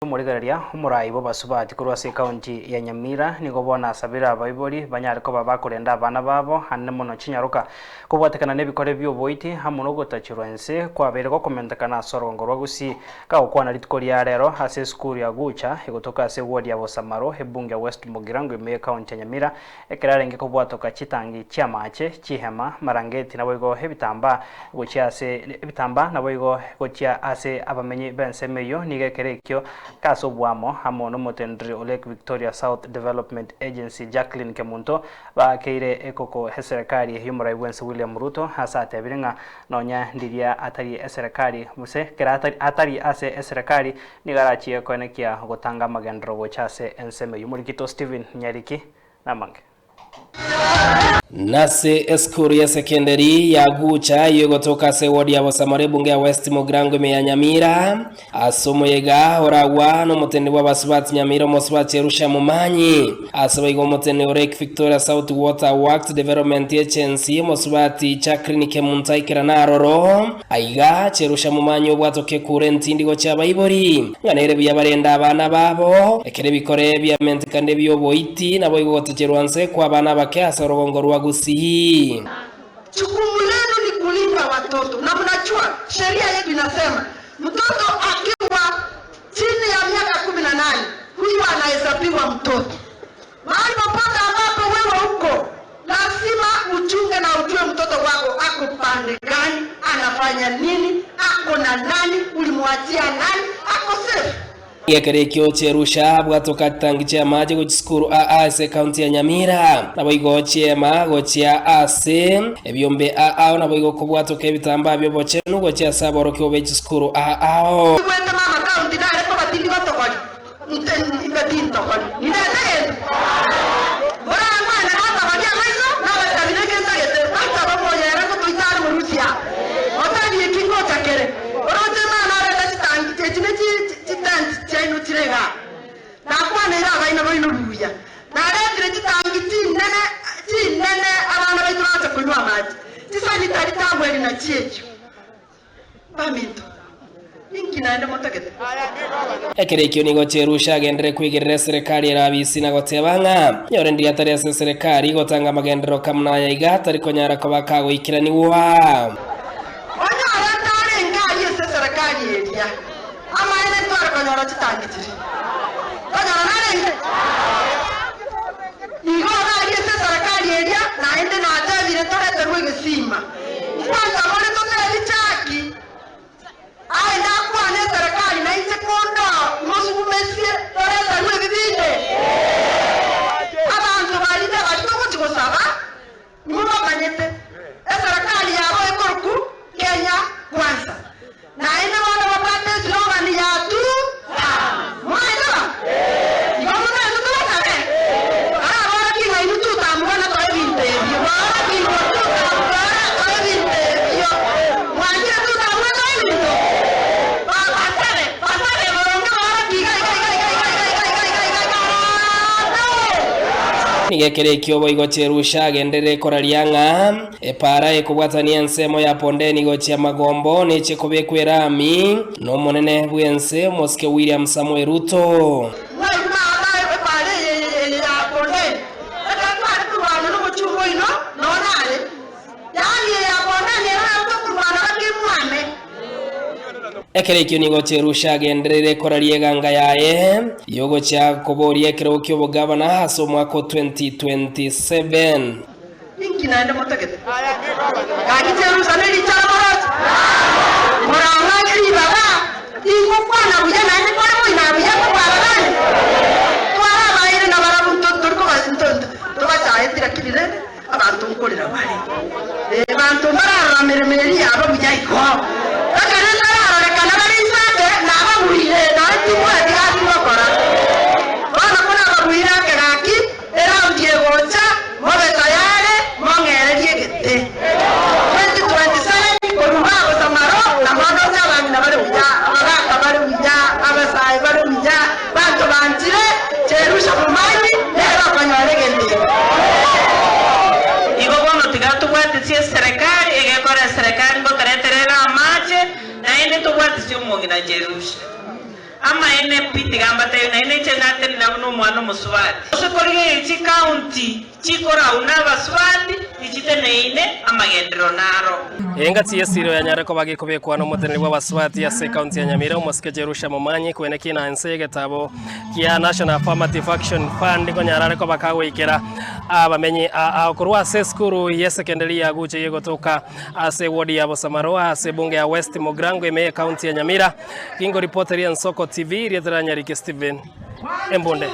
Omorigereria omorai bw'abasubati korwa ase ekaunti ya Nyamira nigo bono asabire abaibori banyare koba bakorenda abana babo anene mono chinyaroka kobwatekana nebikore bi'oboiti amo nogotachirwa ense kwabeire gokomentekana ase orogongo rwa Gusii. Kagokwana rituko ria rero ase esukuru ya Gucha egotoka ase eward ya Bosamaro ebunge ya West Mugirango ime y'ekaunti ya Nyamira Ekero arenge kobwatoka chitangi chi'amaache, chihema, marangeti, naboigo ebitambaa gochia ase ebitambaa, naboigo gochia ase abamenyi b'ensemo eyio, nigo ekero ekio ase oboamo amo nomoteneneri o Lake Victoria South Development Agency Jacqueline Kemunto baakeire ekoko eserekari y'omorai bw'ense William Ruto ase atebire ng'a nonya ndiria atari eserekari gose kera atari ase eserekari nigo arachie koenekia gotanga amagenderero gocha ase ensemo eyio. Omorikito Stephen Nyariki namange. Nase esukuru ya sekenderi ya Gucha eyio egotoka ase eward ya Bosamora ebunge ya West Mugirango ime ya Nyamira, ase omoyega oragwa nomoteneni bw'abasubati Nyamira omosubati Erusha Momanyi. Ase boigo omoteneni o Lake Victoria South Water Works Development Agency omosubati Jacqueline Kemunto aikerane aroro. Aiga Cherusha momanyi obwatoke ekura entindi gochia abaibori, ng'a nere buya barende abana babo, ekero ebikore biamentekanire bi'oboiti, naboigo gotacherwa nse kw'abana abake ase orogongo rwa Gusii. Jukumu lenu ni kulinda watoto na mnajua sheria yetu inasema mtoto akiwa chini ya miaka 18 huyu anahesabiwa mtoto. Mahali popote ambapo wewe uko lazima uchunge na ujue mtoto wako ako pande gani, anafanya nini, ako na nani, ulimwachia nani, ako safe. Ekero ekio Cherusha abwatoka chitangi chi'amache gochia chisukuru aa ase ekaunti ya Nyamira, naboigo chiema gochia ase ebiombe aao, naboigo kobwatoka ebitambaa bi'obochenu gochia ase aborokigwa be chisukuru aao. Igwete mama county nare koba tindi gotokori. Inche nimbe tintokori, nindete gento. Morangwane gotokori amaiso, nabasabi negento gete, bacha bamoyere ngotoita are morusia. Motebie eki ngocha kere. Oroche Imana arete chitangi echi ne chitent chiaino chire igaa. Nakwaneire abaina baino buya. Naretire chitangi chinene chinene abana baito bache konywa amache. Chisanitari tagweri nachio echio. Baminto, ninki naende motagete? Ekero ekio nigo Cherusha agenderere kwegerera eserekari ere abisi na goteba ng'a nyore ndiria atari ase eserekari gotanga amagenderero kamuna aya iga tari konyara koba kagoikeranigwa. Onyore ntarenge aria ase eserekari eria, amaene ntware konyora chitangi chiria. Konyora narenge igo aria ase eserekari eria, naende natebire toreterwe egesima. Nkwansa more totebi chaki, aye nakwane eserekari nainche kondoo mosugumesie toreterwe ebi binde. Abanto baria baria togochi gosaba nimobamanyete, eserekari yabo ekoroku Kenya Kwanza. Naende bono babwate eslogan ya Tu Mwaigwa? Igo motaete tobasabe? Araborakie ng'a inwe tutamubana toe ebinto ebio. Bwaorokigwa tutamubana toe ebinto ebio. Mwanchire tutamubana toe ebinto? Babasabe, basabe boronge baorokie iga iga iga iga iga iga iga iga iga iga iga Amen. Nigo ekero ekio boigo Cherusha agenderere koraria ng'a Epaara ekobwatania ensemo ya Pondeni gochia Magombo neche kobekwa erami n'omonene bw'ense omosike William Samoei Ruto. Mwaigwa aba epaara eye ya Pondeni, ekero tware korwana nomochungu oino nonya are, yaani eye ya Pondeni ere nabo tokorwana gati emwame. Ekero ekio nigo Cherusha agendereire koraria eganga yaye y'ogochia koboria ekerogo ki'obogavana ase omwaka o 2027. Ninki naende motagete? Gaki cherusa ne richara moroche? Morang'ake ribaga, tingokwana buya naende kore moina buya kobua abagani? Twarabaeire nabarabwo nto tori koba nto ntobachaeti lakini rende abanto nkorera bare. Ee, banto mbararora meremo eria yabo buya igo. Ekero etararorekana bare inse ake, nababuire, naende timbwati gasi ngokora. Bono konababuire ake gaki, Eraundi egocha, mobe tayare, mong'ererie egete. 2027 Korwa bagosamaro, na mondoche abang'ina bare buya, abagaaka bare buya, abasae bare buya, banto banchire, Cherusha momanyi, nere okonyora egento eke. Igo bono tiga tobwatisie eserekari, egekora eserekari ngotoreterere amache, naende tobwatisie omong'ina Jerusha. Amaene pi tiga mbatebie naende inche natenena buna omwana omosubati. Gose korigereria chicounty chikorau nabasubati tichiteneine amagenderero naro. Engaki y'esiro yanyare koba gekobekwa nomoteneneri bw'abasubati ase ekaunti ya Nyamira, omosike Jerusha Momanyi, kweneki na ense y'egetabo kia National Affirmative Action Fund konyara are koba kagoikera abamenyi aa korwa ase esukuru y'esekenderi ya Gucha eyegotoka ase ewodi ya Bosamaro ase ebunge ya West Mugirango ime y'ekaunti ya Nyamira. Gingo ripota ria Ensoko TV, rieta ria Nyarike Stephen Embunde.